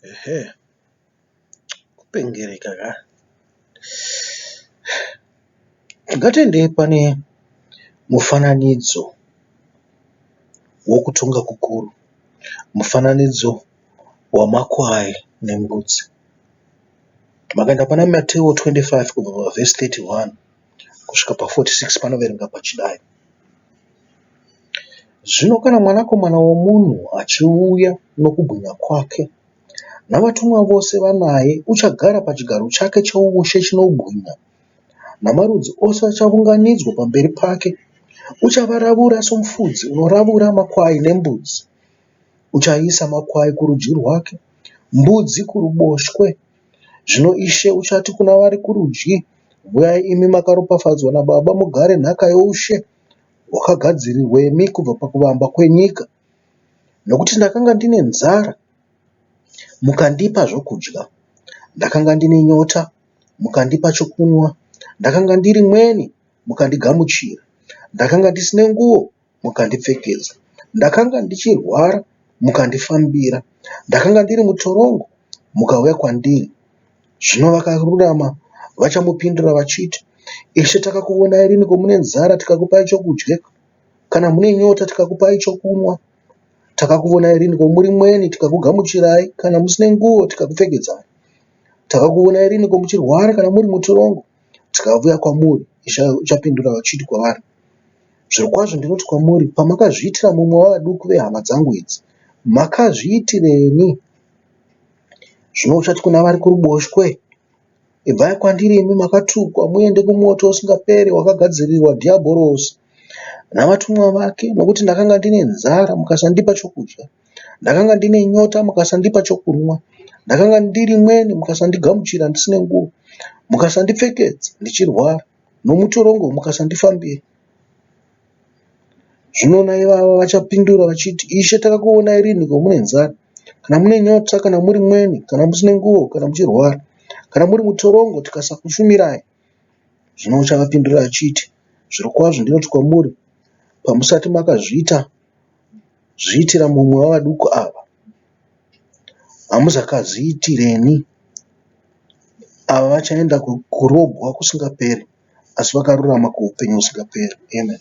Ehe, kupengereka ka. Ngatiendei pane mufananidzo wokutonga kukuru. Mufananidzo wamakwai nembudzi. Makaenda pana Mateo 25 kubva pavhesi 31 kusvika pa 46 panoverenga pachidai. Zvino kana Mwanakomana woMunhu achiuya nokubwinya kwake, navatumwa vose vanaye, uchagara pachigaro chake choushe chinobwinya, namarudzi ose achaunganidzwa pamberi pake, uchavaravura somufudzi unoravura makwai nembudzi. Uchaisa makwai kurudyi rwake, mbudzi kuruboshwe. Zvino Ishe uchati kuna vari kurudyi, Uyai imi makaropafadzwa naBaba mugare nhaka youshe hwakagadzirirwa imi kubva pakuvamba kwenyika. Nokuti ndakanga ndine nzara, mukandipa zvokudya, ndakanga ndine nyota, mukandipa chokunwa, ndakanga ndiri mweni, mukandigamuchira, ndakanga ndisine nguo, mukandipfekedza, ndakanga ndichirwara, mukandifambira, ndakanga ndiri mutorongo, mukauya kwandiri. Zvino vakarurama vachamupindura vachiti, Ishe, takakuonai riniko mune nzara tikakupai chokudya, kana mune nyota tikakupai chokunwa? Takakuonai riniko muri mweni tikakugamuchirai, kana musine nguo tikakupfekedzai? Takakuonai riniko muchirwara kana muri mutorongo tikauya kwamuri? Ishe uchapindura vachiti kwavari, Zvirokwazvo ndinoti kwamuri, pamakazviitira mumwe wavaduku vehama dzangu idzi, makazviitireni. Zvino uchati kuna vari kuruboshwe, Ibvai kwandiri imi makatukwa, muende kumoto usingaperi wakagadzirirwa Dhiabhorosi navatumwa vake, nokuti ndakanga ndine nzara, mukasandipa chokudya, ndakanga ndine nyota, mukasandipa chokunwa, ndakanga ndiri mweni, mukasandigamuchira, ndisine nguo, mukasandipfekedza, ndichirwara, nomutorongo, mukasandifambira. Zvino naivava vachapindura vachiti, Ishe, takakuonai rinhiko mune nzara, kana mune nyota, kana muri mweni, kana musine nguo, kana muchirwara, kana muri mutorongo, tikasakushumirai? Zvino uchavapindura achiti, Zvirokwazvo ndinoti kwamuri, pamusati makazviita zviitira mumwe wavaduku ava, hamuzakazviitireni. Ava vachaenda kurobwa kusingaperi, asi vakarurama kuupenyu husingaperi. Amen.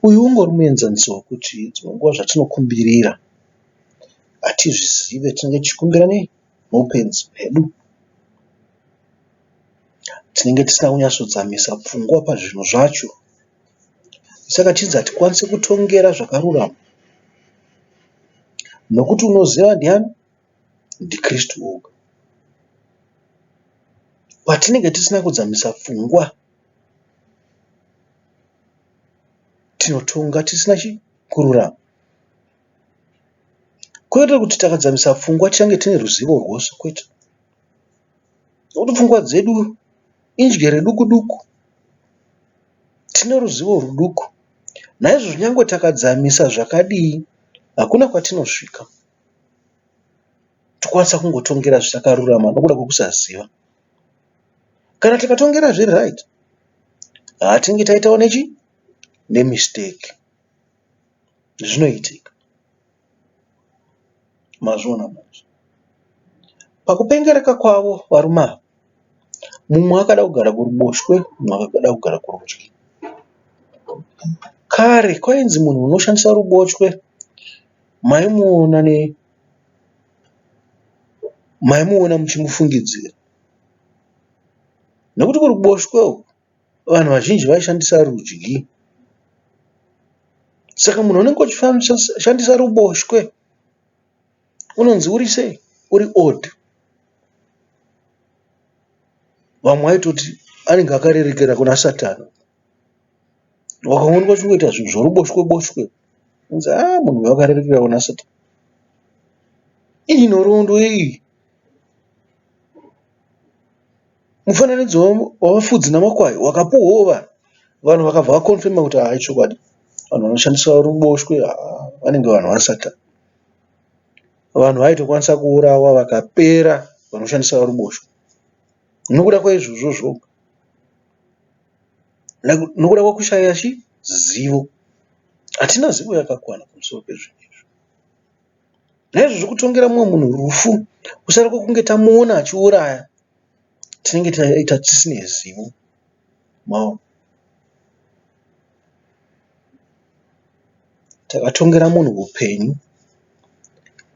Uyu ungori muenzaniso wekuti dzimwe nguva zvatinokumbirira hatizvizive tinenge tichikumbira nei noupenzi hwedu. Tinenge tisina kunyatsodzamisa pfungwa pazvinhu zvacho. Saka chinzi hatikwanisi kutongera zvakarurama nokuti unoziva ndiani? NdiKristu oga. Patinenge tisina kudzamisa pfungwa tinotonga tisina chii? Kururama. Kwete kuti takadzamisa pfungwa tichange tine ruzivo rwose kwete. Nokuti pfungwa dzedu injere duku duku. Tine ruzivo ruduku. Naizvozvo nyangwe takadzamisa zvakadii hakuna kwatinosvika. Tokwanisa kungotongera zvisakarurama nokuda kwekusaziva. Kana tikatongera zviri right hatinge taitawo nechi nemistake. Zvinoitika. Mazviona manje. Pakupengereka kwavo varume ava, mumwe akada kugara kuruboshwe mumwe akada kugara kurudyi. Kare kwainzi munhu unoshandisa ruboshwe maimuona ne maimuona muchimufungidzira nekuti kuruboshwe uku vanhu vazhinji vaishandisa rudyi. Saka munhu unenge uchishandisa ruboshwe unonzi uri sei? Uri odd. Vamwe vaitoti anenge akarerekera kuna Satani. Wakaonekwa uchingoita zvinhu zvoruboshwe boshwe unonzi haa munhu uyu akarerekera kuna Satani. Iyi nhoroondo yei? Mufananidzo wavafudzi namakwai wakapuhwawo vanhu. Vanhu vakabva vakonfema kuti haa ichokwadi vanhu vanoshandisa ruboshwe haa vanenge vanhu vaSatan. Vanhu vaitokwanisa kuurawa vakapera vanoshandisa ruboshwe nokuda kwaizvozvo zvoga. Nokuda kwekushaya chii? Zivo. Hatina zivo yakakwana pamusoro pezvinhu izvi. Naizvozvo kutongera mumwe munhu rufu kusara kwokunge tamuona achiuraya tinenge taita tisine zivo. Maona? Takatongera munhu upenyu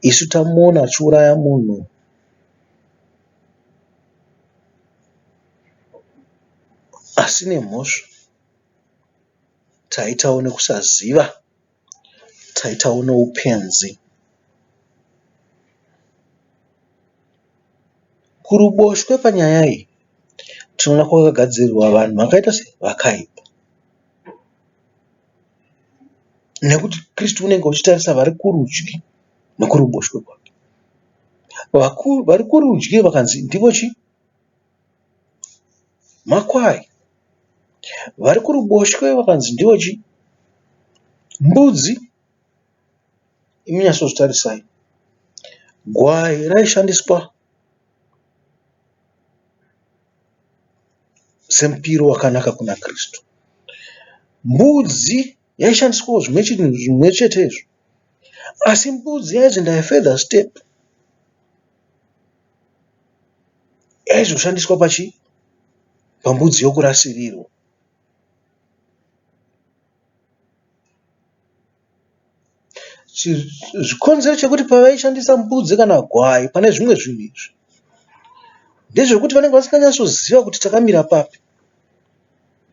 isu tamuona achiuraya munhu asine mhosva. Taitawo nekusaziva, taitawo noupenzi. Kuruboshwe panyaya iyi tinoona kwakagadzirirwa vanhu vakaita sei? Vakaipa. Nekuti Kristu unenge uchitarisa vari kurudyi nekuruboshwe kwake. Vari kurudyi vakanzi ndivo chii? Makwai. Vari kuruboshwe vakanzi ndivo chii? Mbudzi. Imi nyatsozvitarisai. Gwai raishandiswa semupiro wakanaka kuna Kristu. Mbudzi yaishandiswawo zvimwe chetezvo asi mbudzi yaizoenda a further step yaizoshandiswa pachii? Pambudzi yokurasirirwa. Chikonzero chekuti pavaishandisa mbudzi kana gwai pane zvimwe zvinhu izvi ndezvekuti vanenge vasinganyatsoziva kuti takamira papi.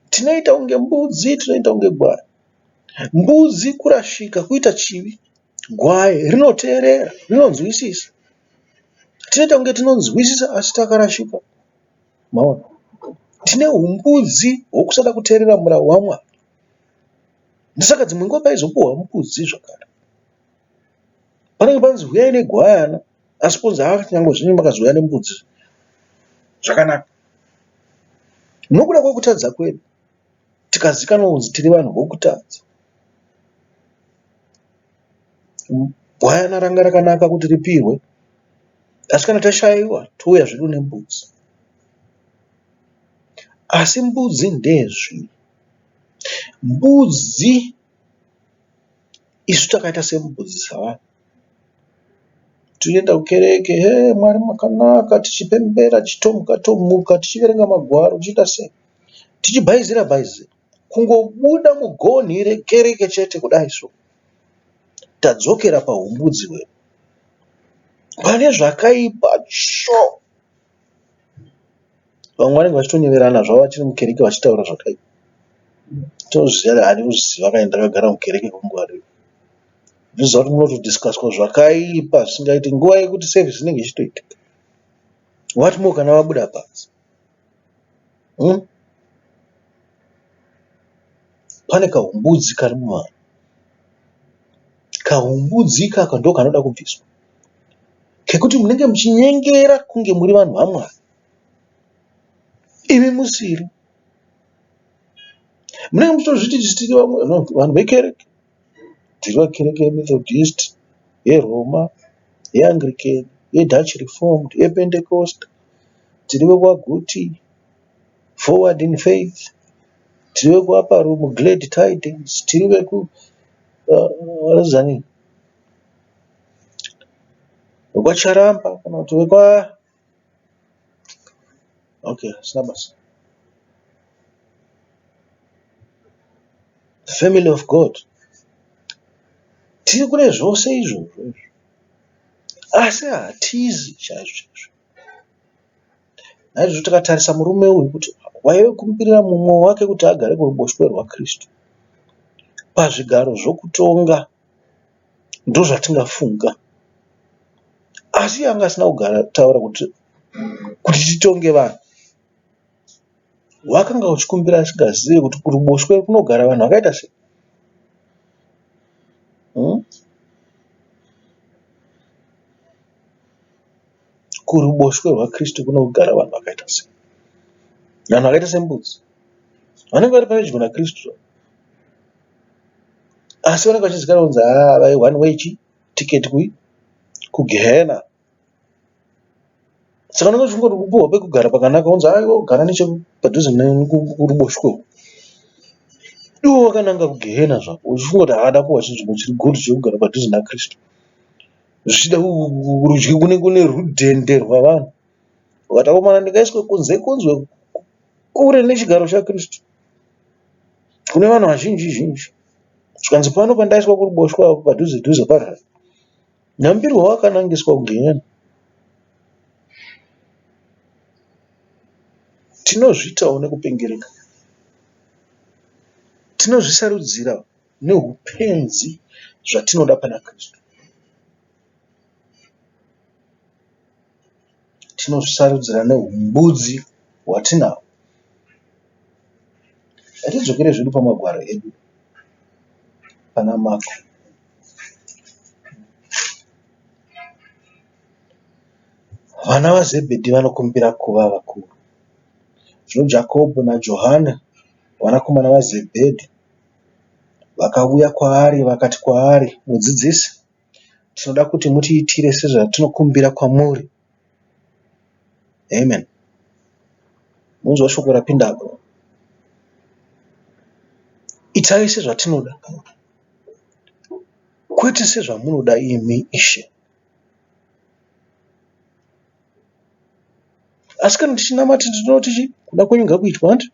Tinoita kunge mbudzi, tinoita kunge gwai. Mbudzi kurashika kuita chivi, gwai rinoteerera, rinonzwisisa. Tinoita kunge tinonzwisisa asi takarashika. Maona? Tine humbudzi hwokusada kuteerera murau waMwari. Ndosaka dzimwe nguva paizopuhwa mbudzi zvakare. Panenge panzi huyai negwayana asi ponzi haa nyangwe zvenyu makazouya nembudzi zvakanaka. Nokuda kwekutadza kwedu tikazikanwa kunzi tiri vanhu vokutadza. Gwayana ranga rakanaka kuti ripihwe asi kana tashaiwa touya zvedu nembudzi. Asi mbudzi ndeyezvivi. Mbudzi isu takaita sembudzi savanhu. Tinoenda kukereke hee Mwari makanaka tichipembera tichitomuka tomuka tichiverenga magwaro tichiita sei tichibhaizira bhaizira. Kungobuda mugonhi rekereke chete kudai so tadzokera pahumbudzi hwedu. Pane zvakaipa sho. Vamwe vanenge vachitonyeverana zvavo vachiri mukereke vachitaura zvakaipa. Tozviziva handikuzviziva kana ndakagara mukereke kwenguva refu. Ndinoziva kuti munotodhisikaswa zvakaipa zvisingaiti nguva yekuti sevhisi inenge ichitoitika. What more kana vabuda panze. Hmm? Pane kahumbudzi kari muvanhu. Kahumbudzi ikaka ndokanoda kubviswa. Kekuti munenge muchinyengera kunge muri vanhu vaMwari imi musiri. Munenge muchitozviti isu tiri vanhu vekereke. Tiri vekereke yeMethodist, yeRoma, yeAnglican, yeDutch Reformed, yePentecost. Tiri vekwaGuti, Forward in Faith. Tiri vekuUpper Room, Glad Tidings. Tiri veku vekwaCharamba kana kuti vekwa okay hazvina basa. Family of God. Tiri kune zvose izvozvo izvo asi hatizi chaizvo chaizvo. Naizvozvo takatarisa murume uyu kuti waikumbirira mumwe wake kuti agare kuruboshwe rwaKristu pazvigaro zvokutonga ndozvatingafunga. Asi iye anga asina kugara taura kuti kuti titonge vanhu. Wakanga uchikumbira asingazive kuti kuruboshwe kunogara vanhu vakaita sei. Hmm? Kuruboshwe rwaKristu kunogara vanhu vakaita sei? Vanhu vakaita sembudzi vanenge vari pedyo naKristu asi vanenge vachizikanwa kunzi haa vai one way chi ticket kui kugehena. Saka unenge uchingoti kupiwa pekugara pakanaka wonzi haa iwe gara nechepadhuze nekuruboshwe uko. Iwe wakananga kugehena zvako uchifunga kuti haa ndapiwa chinzvimbo chiri good chekugara padhuze naKristu. Zvichida kurudyi kune kune rudhende rwavanhu. Vakati akomana ndingaiswe kunze kunzwe kure nechigaro chaKristu kune vanhu vazhinji zhinji. Zvikanzi pano pandaiswa kuruboshwe apo padhuze dhuze parara. Nyambirwa wakanangiswa kugehena. Tinozviitawo nekupengereka. Tinozvisarudzira nehupenzi zvatinoda pana Kristu. Tinozvisarudzira nehumbudzi hwatinahwo. Ngatidzokere zvedu pamagwaro edu pana Marko. Vana vaZebhedhi vanokumbira kuva vakuru. Zvino Jakobho naJohani vanakomana vaZebhedhi vakauya kwaari vakati kwaari, Mudzidzisi, tinoda kuti mutiitire sezvatinokumbira kwamuri. Amen. Munzwa shoko rapinda apo. Itai sezvatinoda, kwete sezvamunoda imi, Ishe. Asi kana tichinamata tinoti chii? Kuda kwenyu ngakuitwe hanti?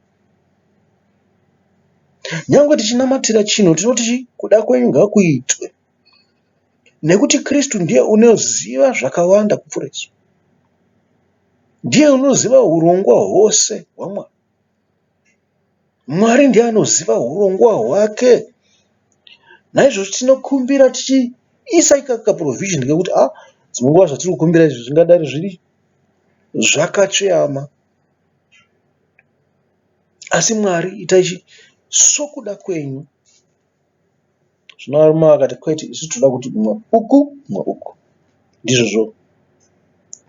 Nyangwe tichinamatira chinhu tinoti chii? Kuda kwenyu ngakuitwe. Nekuti Kristu ndiye unoziva zvakawanda kupfuura isu. Ndiye unoziva hurongwa hwose hwaMwari. Mwari ndiye anoziva hurongwa hwake. Naizvozvo tinokumbira tichiisa ikaka kaprovision kekuti ah dzimwe nguva zvatiri kukumbira izvi zvingadai zviri zvakatsveyama. Asi Mwari itai chi sokuda kwenyu. Zvino varume vakati kwete isu tinoda kuti mumwe uku mumwe uku. Ndizvozvo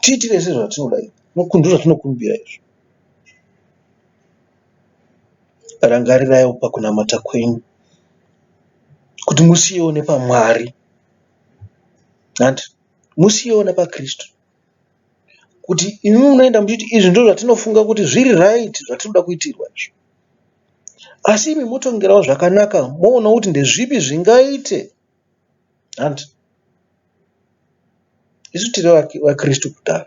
tiitire sezvatinoda ndozvatinokumbira izvo. Rangariraiwo pakunamata kwenyu kuti musiyewo nepaMwari hanti musiyewo nepaKristu kuti imi munoenda muchiti izvi ndozvatinofunga kuti zviri right zvatinoda kuitirwa izvi. Asi imi motongerawo zvakanaka moona kuti ndezvipi zvingaite hanti isu tiri vaKristu kudhara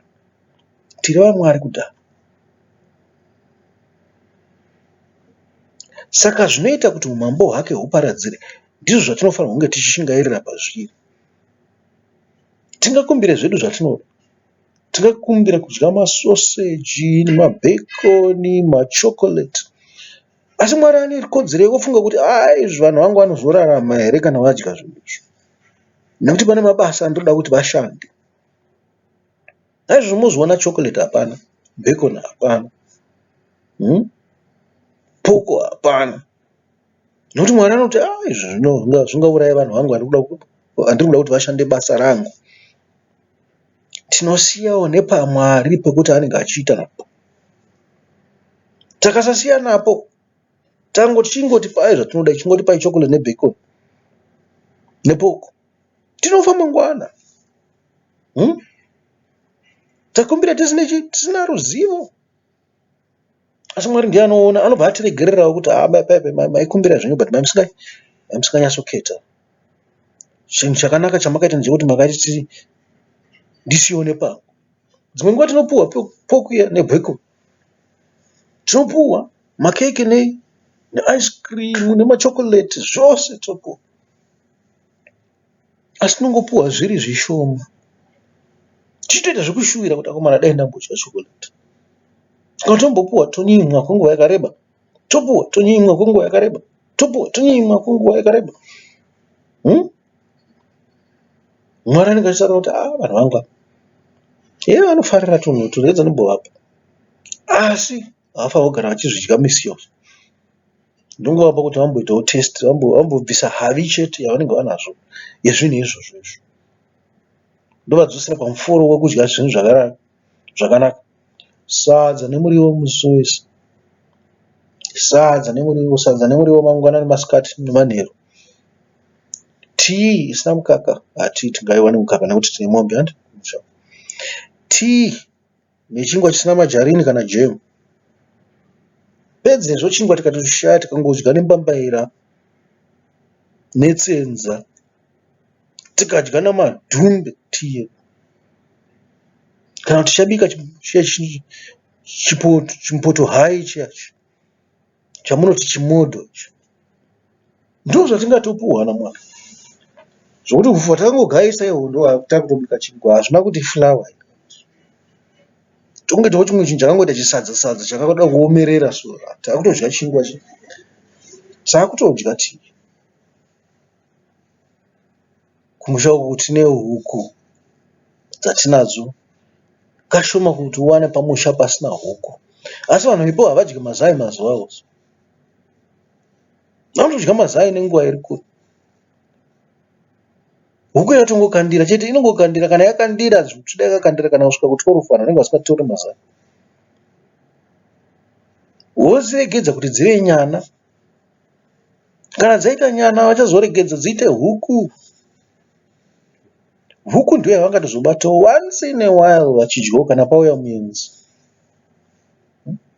tiri vaMwari kudhara. Saka zvinoita kuti umambo hwake huparadzire ndizvo zvatinofanirwa kunge tichishingairira pazviri. Tingakumbire zvedu zvatinoda. Tingakumbira kudya masoseji, mabhekoni, machokoreti. Asi Mwari ane kodzero yekufunga kuti aa izvi vanhu vangu vanozorarama here kana vadya zvinhu izvi. Nekuti pane mabasa andinoda kuti vashande. Naizvozvo mozoona chokoreti hapana, bhekoni hapana, poko hapana. Nekuti Mwari anoti aa izvi zvingauraya vanhu vangu vandiri kuda kuti vashande basa rangu. Tinosiyawo nepaMwari pekuti anenge achiita napo. Takasasiya napo tangoti chingotipai zvatinoda chingotipai chocolate nebacon nepoko tinofa mangwana. Takumbira tisina ruzivo. Asi Mwari ndiye anoona anobva atiregererawo kuti haa maikumbira zvenyu but maimusinganyatsoketa. Chinhu chakanaka chamakaita ndechekuti makati ndisione pangu. Dzimwe nguva tinopuwa pork iya nebacon. Tinopuwa makeke nei neice cream nemachokoreti zvose tinopuwa. Asi tinongopuwa zviri zvishoma. Tichitoita zvekushuwira kuti akomana dai ndambodya chokoreti. Kana tombopuwa tonyimwa kwenguva yakareba, topuwa tonyimwa kwenguva yakareba, topuwa tonyimwa kwenguva yakareba. Mwari anenge achitaura kuti ah vanhu vangu ava hee vanofarira tunhu utu regedza ndimbovapa. Asi havafaniri kugara vachizvidya misi yose. Ndingovapa kuti vamboitawo test vambobvisa havi chete yavanenge vanazvo yezvinhu izvozvo izvo. Ndovadzosera pamuforo wekudya zvinhu zvakanaka. Sadza nemuriwo musi wese. Sadza nemuriwo, sadza nemuriwo mangwanani, masikati nemanheru. Tii isina mukaka, haa tii tingaiwane mukaka nekuti tine mombe hanti. Tii nechingwa chisina majarini kana jemu. Pedzezvo chingwa tikatochishaya tikangodya nembambaira netsenza. Tikadya namadhumbe tii yedu. Kana kuti tichabika chimupoto hai chiya chamunoti chimodho icho. Ndozvatingatopuhwa naMwari. Zvokuti upfu hwatakangogayisa ihwohwo ndohwatakutobika chingwa hazvina kuti flour. Tongoitawo chimwe chinhu chakangoita chisadza sadza chakada kuomerera so takutodya chingwa chi takutodya tii. Kumusha uku tine huku dzatinadzo. Kashoma kuti uwane pamusha pasina huku. Asi vanhu vepo havadyi mazai mazuva ose. Vanotodya mazai nenguva iri kure. Huku inotongokandira chete inongokandira kana yakandira zvekuti dai yakakandira kana kusvika ku12 vanhu vanenge vasingatori mazai. Wodziregedza kuti dzive nyana. Kana dzaita nyana vachazoregedza dziite huku. Huku ndiyo yavangatozobatawo once in a while vachidyawo kana pauya muenzi.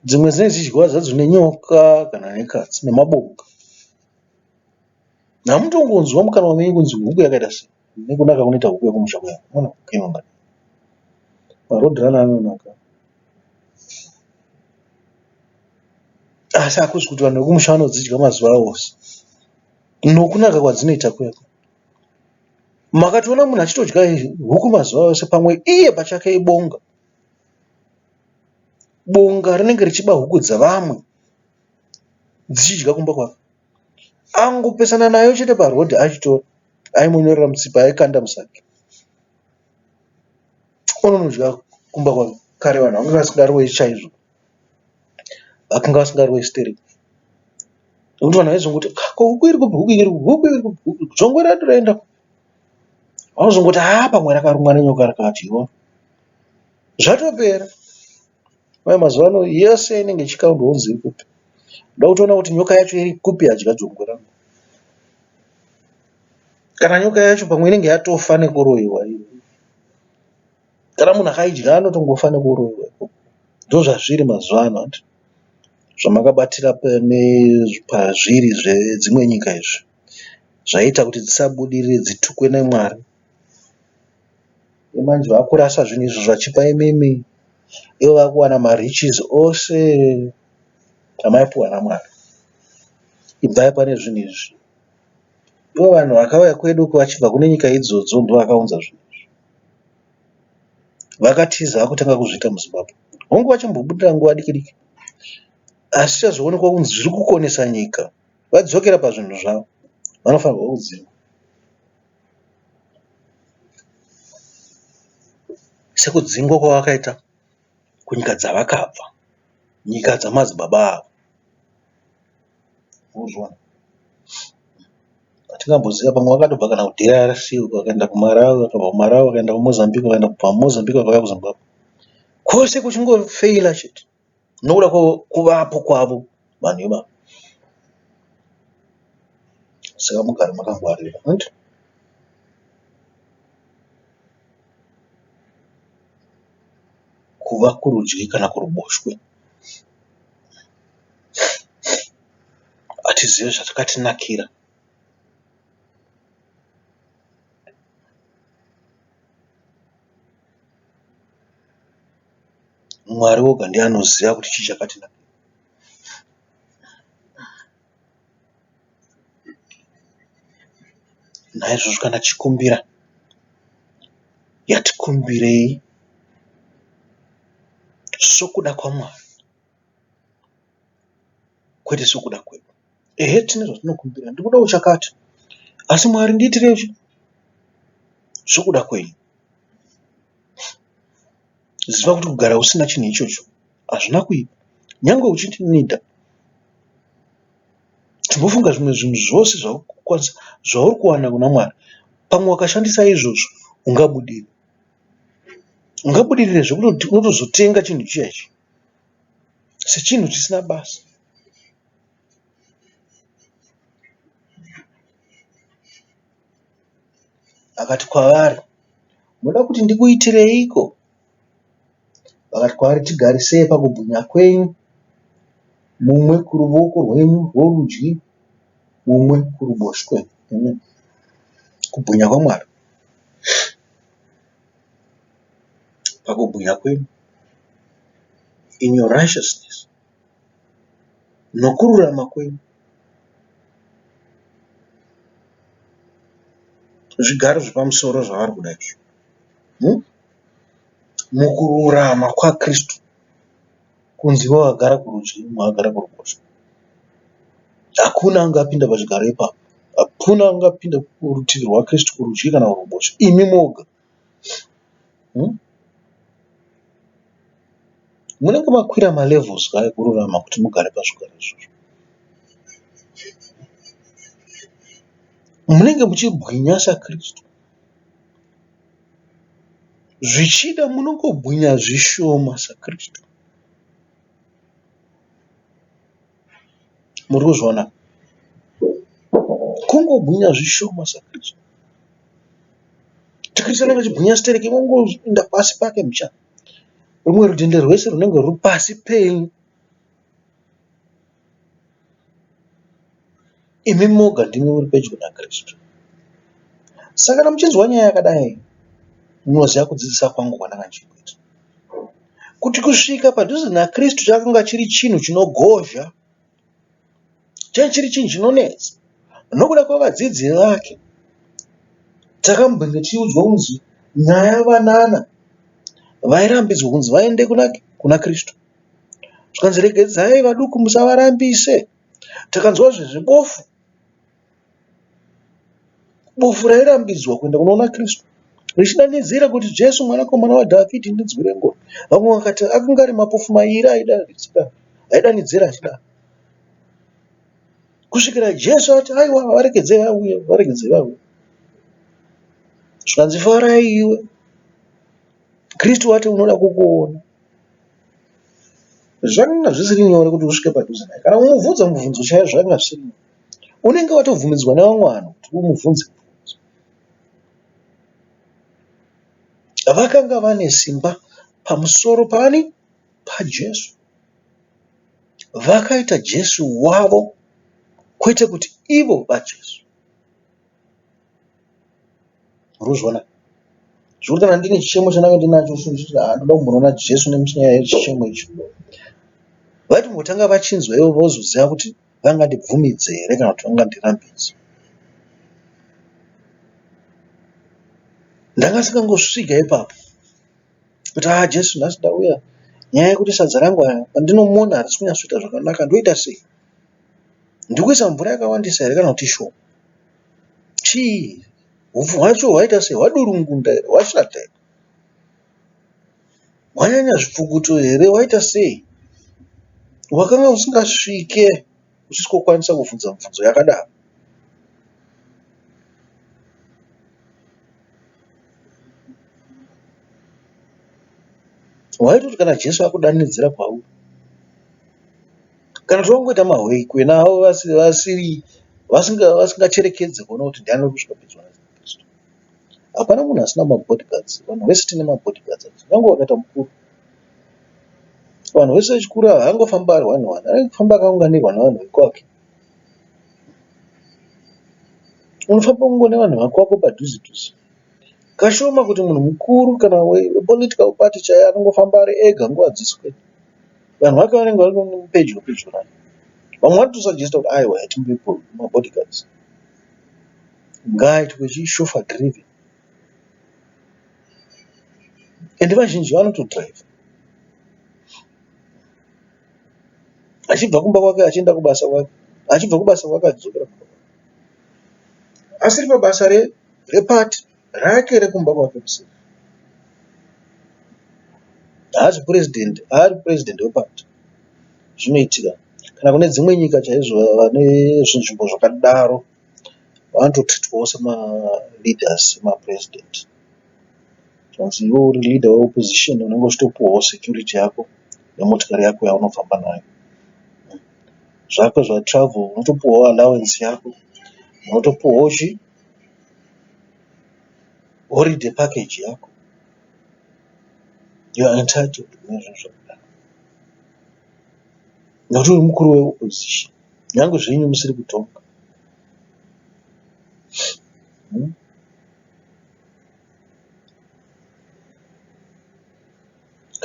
Dzimwe dzinenge dzichidyiwa zvadzo nenyoka kana nekatsi nemabonga. Hamutongonzwa mukanwa menyu kunzi huku yakaita sei nekunaka kunoita huku yekumusha kuya. Unoona huku inonaka. Maroad runner anonaka. Asi hakusi kuti vanhu vekumusha vanodzidya mazuva ose nokunaka kwadzinoita kuya. Makatoona munhu achitodya huku mazuva ose pamwe iye pachake ibonga. Bonga rinenge richiba huku dzevamwe dzichidya kumba kwake. Angopesana nayo chete paroad achitora aimonyorera mutsipa aikanda musaki ononodya kumba kwake. Kare vanhu vanga vasingarovi chaizvo vakanga vasingarovi stereki nekuti vanhu vaizongoti ko huku iri kupi huku iri kupi huku iri kupi jongwe redu raenda kupi vanozongoti haa pamwe rakarumwa nenyoka rikadyiwa zvatopera. Kwai mazuva ano yese inenge ichikaundwa kunzi iri kupi. Ndoda kutoona kuti nyoka yacho iri kupi yadya jongwe rangu. Kana nyoka yacho pamwe inenge yatofa nekuroiwa. Kana munhu akaidya anotongofa nekuroiwa ikoko. Ndozvazviri mazuva ano hanti zvamakabatira pazviri zvedzimwe nyika izvi zvaita kuti dzisabudirire dzitukwe naMwari. Manje vakurasa zvinhu izvo zvachipa imimi ivo vakuwana mariches ose amaipiwa naMwari. Ibvai pane zvinhu izvi. Ivo vanhu vakauya kwedu uko vachibva kune nyika idzodzo ndovakaunza zvinhu izvi. Vakatiza vakutanga kuzviita muZimbabwe. Hongu vachimbobudira nguva diki diki asi chazoonekwa kunzi zviri kukonesa nyika vadzokera pazvinhu zvavo vanofanirwa kudzingwa. Sekudzingwa kwavakaita kunyika dzavakabva, nyika dzamadzibaba avo. Unozviona? Hatingamboziva pamwe vakatobva kana kuDRC vakaenda kuMalawi, vakabva kuMalawi vakaenda kuMozambique, vakaenda kubva kuMozambique vakauya kuZimbabwe. Kwose kuchingofeila chete nokuda kwekuvapo kwavo vanhu ivavo. Saka mugare makangwarira hanti? Kuva kurudyi kana kuruboshwe. Hatizive zvakatinakira. Mwari woga ndiye anoziva kuti chii chakatinakira. Naizvozvo kana tichikumbira ngatikumbirei sokuda kwaMwari kwete sokuda kwedu. Ehe tine zvatinokumbira ndikudawo chakati asi Mwari ndiitirei sokuda kwenyu. Ziva kuti kugara usina chinhu ichocho hazvina kuipa nyangwe uchinida. Chimbofunga zvimwe zvinhu zvose zvaukukwanisa zvauri kuwana kuna Mwari. Pamwe wakashandisa izvozvo ungabudirira. Ungabudirire zvekutoti unotozotenga chinhu chiya ichi sechinhu chisina basa. Akati kwavari, Munoda kuti ndikuitireiko? Vakati kwaari, Tigarisei pakubwinya kwenyu, mumwe kuruoko rwenyu rworudyi, mumwe kuruboshwe. Amen. Kubwinya kwaMwari. Mukubwinya kwenyu, in your righteousness, nokururama kwenyu. Zvigaro zvepamusoro zvavari kuda izvo. Hmm? Mukururama kwaKristu. Kunzi iwe wakagara kurudyi umwe akagara kuruboshwe. Hakuna angapinda pachigaro ipapo. Hakuna angapinda kurutivi rwaKristu kurudyi kana kuruboshwe. Imi moga. Hmm? Munenge makwira malevels ka ekururama kuti mugare pazvigaro izvozvo. Munenge muchibwinya saKristu. Zvichida munongobwinya zvishoma saKristu. Muri kuzviona? Kungobwinya zvishoma saKristu. Kristu anenge achibwinya stereki mongoenda pasi pake mbichana. Rumwe rudhende rwese runenge ruri pasi penyu. Imi moga ndimi muri pedyo naKristu. Saka kana muchinzwa nyaya yakadai, munoziva kudzidzisa kwangu kwandanga ndichikuita. Kuti kusvika padhuze naKristu chakanga chiri chinhu chinogozha, changa chiri chinhu chinonetsa. Nokuda kwevadzidzi vake, takambenge tichiudzwa kunzi nyaya yavanana vairambidzwa kunzi vaende kuna Kristu. Zvikanzi regedzai vaduku musavarambise. Takanzwa zvezvebofu. Bofu rairambidzwa kuenda kunoona Kristu richidanidzira kuti Jesu mwanakomana waDhavhidhi ndinzwire ngoni. Vamwe vakati akanga ari mapofu mairi aidanidzira achidaro. Kusvikira Jesu ati aiwa varegedzei vauye, varegedzei vauye. Zvikanzi farai iwe. Kristu wati unoda kukuona. Zvakanga zvisiri nyore kuti usvike padhuze naye. Kana kumubvunza mubvunzo chaiwo zvakanga zvisiri nyore. Unenge watobvumidzwa nevamwe vanhu kuti umubvunze mubvunzo. Vakanga vane simba pamusoro paani? PaJesu. Vakaita Jesu wavo kwete kuti ivo vaJesu. Urikuzviona? Zvekuti kana ndine chichemo chandanga ndinacho ndichiti haa ndoda kumbonoona Jesu nenyaya yechichemo ichi. Vaitombotanga vachinzwa ivo vozoziva kuti vangandibvumidze here kana kuti vangandirambidze. Ndanga ndisingangosvika ipapo kuti haa Jesu nhasi ndauya nyaya yekuti sadza rangu pandinomona harisi kunyatsoita zvakanaka ndoita sei? Ndikuisa mvura yakawandisa here kana kuti ishoma? Chii? Hupfu hwacho hwaita sei? Hwadurungunda here? Hwashata here? Hwanyanya zvipfukuto here? Waita sei? Wakanga usingasvike uchisvikokwanisa kubvunza mibvunzo yakadaro. Waitoti kana Jesu akudanidzira kwauri, kana kuti vangoita mahwekwe navo vasiri vasingacherekedze kuona kuti ndiani uri kusvika pedyo naKristu. Hapana munhu asina mabodyguards. Vanhu vese tine mabodyguards nyangwe vakaita mukuru. Vanhu vese vechikuru ava haangofambi ari one one, anofamba akaunganirwa nevanhu vekwake. Unofamba kungo nevanhu vekwako padhuze dhuze. Kashoma kuti munhu mukuru kana wepolitical party chaiye anongofamba ari ega nguva dzese kwete. Vanhu vake vanenge vari pedyo pedyo naye. Vamwe vanotosugesta kuti aiwa timupe mabodyguards. Ngaaitwe chauffeur driven. Ende vazhinji vanotodhiraivha. Achibva kumba kwake achienda kubasa kwake, achibva kubasa kwake achidzokera kumba kwake. Asiri pabasa repati rake rekumba kwake kuseri. Haasi president, haari president wepati. Zvinoitika. Kana kune dzimwe nyika chaizvo vane zvinzvimbo zvakadaro vanototreatwawo semaleaders semapresident. Zvanzi iwe uri leader weopposition unenge uchitopuwawo security yako nemotokari yako yaunofamba nayo. Zvako zvatravel unotopuwawo allowance yako, unotopuwawo chii holiday package yako. You are entitled kune zvinhu zvakadaro nekuti uri mukuru weopposition nyangwe zvenyu musiri kutonga.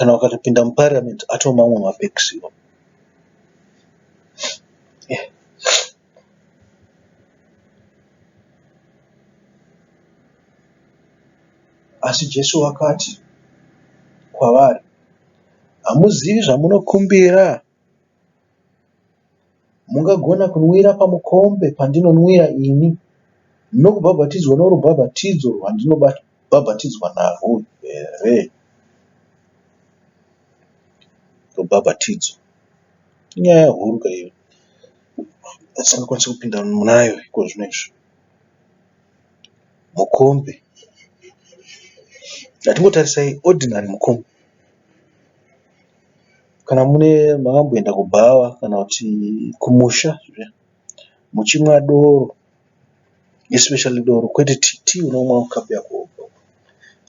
Kana vakatopinda muparliament atoo mamwe maperks iwawo. Asi Jesu wakati kwavari, Hamuzivi zvamunokumbira. Mungagona kunwira pamukombe pandinonwira ini nokubhabhatidzwa norubhabhatidzo rwandinobhabhatidzwa narwo here? Rubhabhatidzo inyaya huru ka iyo yatisingakwanisi kupinda munayo ikozvino izvi. Mukombe, ngatingotarisai ordinary mukombe. Kana mune makamboenda kubhawa kana kuti kumusha zviya muchimwa doro especially doro kwete tii. Tii unomwa mukapu yako woga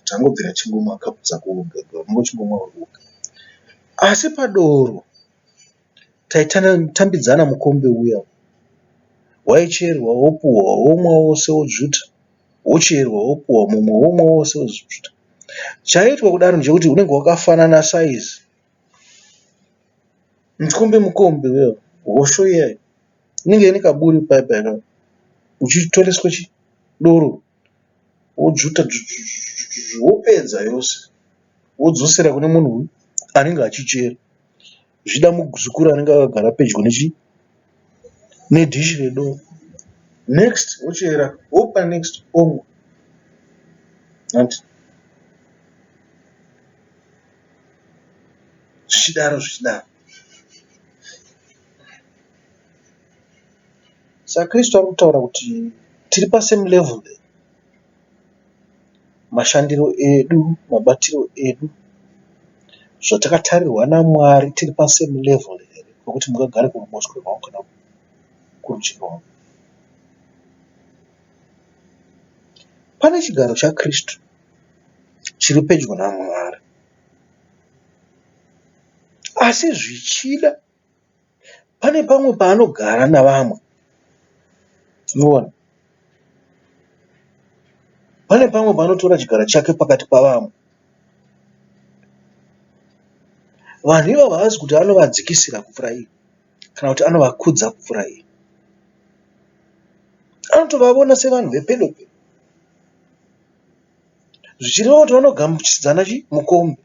tangobvira tichingomwa kapu dzako woga unenge uchingomwa uri woga. Asi padoro taitambidzana mukombe uya waicherwa wopuhwa womwa wose wodzvuta wocherwa wopuhwa mumwe womwa wose wodzvuta. Chaiitwa kudaro ndechekuti unenge wakafanana saizi. Mukombe mukombe uya hosho iya inenge ine kaburi paya paya uchitoreswa chi doro wodzvuta dzvutu wopedza yose wodzosera kune munhu anenge achichera. Zvichida muzukuru anenge akagara pedyo nechi nedhishi redoro. Next wochera wopa next omwa. Hanti zvichidaro zvichidaro. Saka Kristu ari kutaura kuti tiri pasame level mashandiro edu, mabatiro edu, zvatakatarirwa naMwari tiri pasame level here pekuti mungagare kuruboshwe rwangu kana kurudyi rwangu. Pane chigaro chaKristu chiri pedyo naMwari. Asi zvichida pane pamwe paanogara navamwe. Unoona? Pane pamwe paanotora chigaro chake pakati pavamwe. Vanhu ivavo havazi kuti anovadzikisira kupfuura iye kana kuti anovakudza kupfuura iye. Anotovavona sevanhu vepedo pedo. Zvichireva kuti vanogamuchidzana chi mukombe.